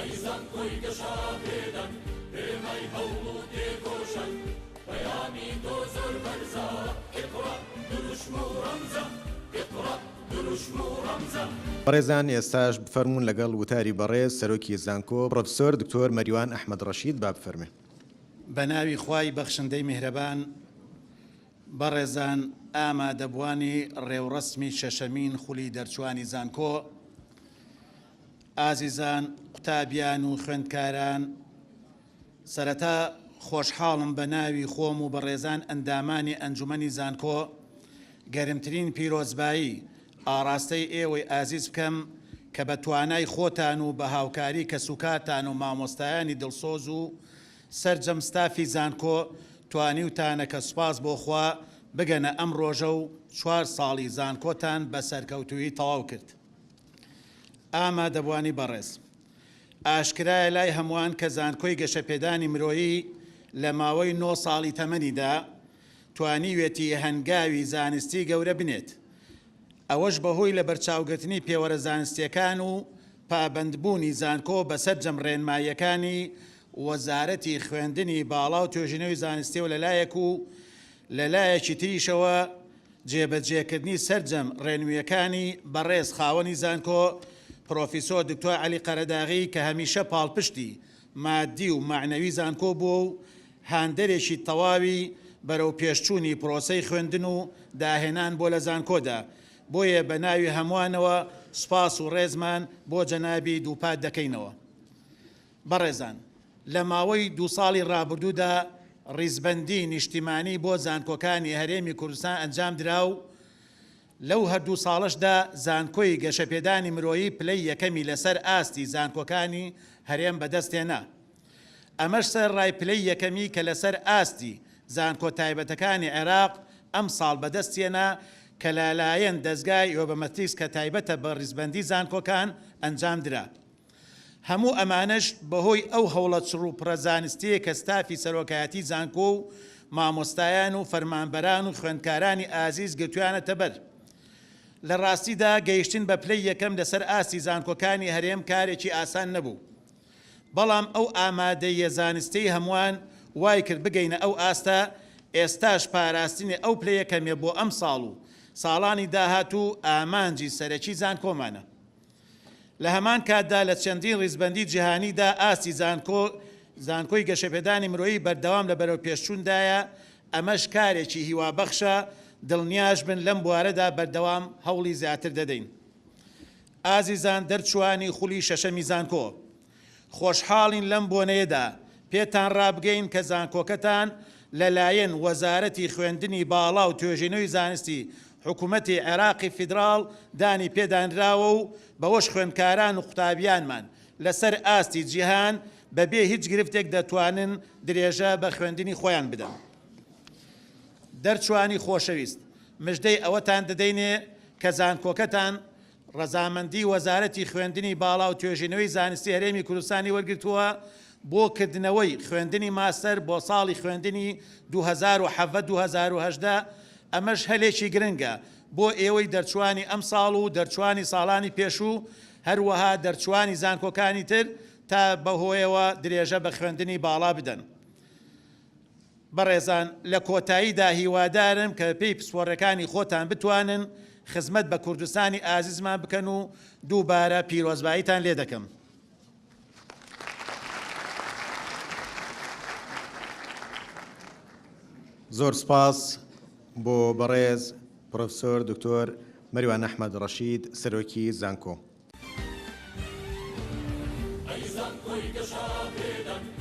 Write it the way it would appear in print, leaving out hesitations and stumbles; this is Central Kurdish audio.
ئەی زانکۆی گەشەپێدان، هێمای هەوڵ و تێکۆشان، پەیامی تۆ زۆر بەرزە، اقرا دروشم و ڕەمزە، اقرا دروشم و ڕەمزە. بەڕێزان ئێستاش بفەرموون لەگەڵ وتاری بەڕێز سەرۆکی زانکۆ پڕۆفیسۆر دکتۆر مەریوان ئەحمەد ڕەشید با بفەرمێ. بەناوی خوای بەخشندەی میهرەبان بەڕێزان ئامادەبووانی ڕێوڕەسمی شەشەمین خولی دەرچووانی زانکۆ، ئازیزان قوتابیان و خوێندکاران، سەرەتا خۆشحاڵم بە ناوی خۆم و بەڕێزان ئەندامانی ئەنجومەنی زانکۆ گەرمترین پیرۆزبایی ئاڕاستەی ئێوەی ئازیز بکەم کە بە توانای خۆتان و بە هاوکاری کەسوکارتان و مامۆستایانی دڵسۆز و سەرجەم ستافی زانکۆ توانیوتانە کە سوپاس بۆ خوا بگەنە ئەم ڕۆژە و چوار ساڵی زانکۆتان بە سەرکەوتوویی تەواو کرد. ئامادەبوانی بەڕێز، ئاشکرایە لای هەمووان کە زانکۆی گەشەپێدانی مرۆیی لە ماوەی نۆ ساڵی تەمەنیدا توانیویەتی هەنگاوی زانستی گەورە بنێت، ئەوەش بەهۆی لەبەرچاوگرتنی پێوەرە زانستییەکان و پابەندبوونی زانکۆ بە سەرجەم ڕێنماییەکانی وەزارەتی خوێندنی باڵا و توێژینەوەی زانستیەوە لەلایەک و لەلایەکی تریشەوە جێبەجێکردنی سەرجەم ڕێنوییەکانی بەڕێز خاوەنی زانکۆ پرۆفیسۆر دکتۆر عەلی قەرەداغی کە هەمیشە پاڵپشتی مادی و مەعنەوی زانکۆ بووە و هاندەرێکی تەواوی بەرەو پێشچوونی پرۆسەی خوێندن و داهێنان بۆ لە زانکۆدا، بۆیە بە ناوی هەمووانەوە سوپاس و ڕێزمان بۆ جەنابی دووپات دەکەینەوە. بەڕێزان، لە ماوەی دوو ساڵی ڕابردوودا ڕیزبەندی نیشتیمانی بۆ زانکۆکانی هەرێمی کوردستان ئەنجام درا و لەو هەردوو ساڵەشدا زانکۆی گەشەپێدانی مرۆیی پلەی یەکەمی لەسەر ئاستی زانکۆکانی هەرێم بەدەستهێنا. ئەمەش سەرەڕای پلەی یەکەمی کە لەسەر ئاستی زانکۆ تایبەتەکانی عێراق ئەمساڵ بەدەستهێنا کە لەلایەن دەزگای یۆبەمەتریکس کە تایبەتە بە ڕیزبەندی زانکۆکان ئەنجامدرا. هەموو ئەمانەش بەهۆی ئەو هەوڵە چڕ و پڕە زانستییە کە ستافی سەرۆکایەتی زانکۆ و مامۆستایان و فەرمانبەران و خوێندکارانی ئازیز گرتویانەتە بەر. لە ڕاستیدا گەیشتن بە پلەی یەکەم لەسەر ئاستی زانکۆکانی هەرێم کارێکی ئاسان نەبوو، بەڵام ئەو ئامادەییە زانستیەی هەمووان وایکرد بگەینە ئەو ئاستە، ئێستاش پاراستنی ئەو پلە یەکەمیە بۆ ئەمساڵ و ساڵانی داهاتوو ئامانجی سەرەکی زانکۆمانە. لە هەمان کاتدا لە چەندین ڕیزبەندی جیهانیدا ئاستی زانکۆ زانکۆی گەشەپێدانی مرۆیی بەردەوام لە بەرەوپێشچووندایە، ئەمەش کارێکی هیوابەخشە، دڵنیاش بن لەم بوارەدا بەردەوام هەوڵی زیاتر دەدەین. ئازیزان دەرچووانی خولی شەشەمی زانکۆ، خۆشحاڵین لەم بۆنەیەدا پێتان ڕابگەین کە زانکۆکەتان لەلایەن وەزارەتی خوێندنی باڵا و توێژینەوەی زانستی حکومەتی عێراقی فیدراڵ دانی پێدانراوە و بەوەش خوێندکاران و قوتابیانمان لەسەر ئاستی جیهان بەبێ هیچ گرفتێک دەتوانن درێژە بە خوێندنی خۆیان بدەن. دەرچوانی خۆشەویست مژدەی ئەوەتان دەدەینێ کە زانکۆکەتان ڕەزامەندی وەزارەتی خوێندنی باڵا و توێژینەوەی زانستی هەرێمی کوردستانی وەرگرتووە بۆ کردنەوەی خوێندنی ماستەر بۆ ساڵی خوێندنی 2017 2018، ئەمەش هەلێکی گرنگە بۆ ئێوەی دەرچووانی ئەمساڵ و دەرچووانی ساڵانی پێشوو، هەروەها دەرچووانی زانکۆکانی تر تا بەهۆیەوە درێژە بە خوێندنی باڵا بدەن. بەڕێزان لە کۆتاییدا هیوادارم کە بەپێی پسپۆڕیەکانی خۆتان بتوانن خزمەت بە کوردستانی ئازیزمان بکەن و دووبارە پیرۆزباییتان لێ دەکەم. زۆر سپاس بۆ بەڕێز پرۆفسۆر دکتۆر مەریوان ئەحمەد ڕەشید سەرۆکی زانکۆ. ئەی زانکۆی گەشەپێدان.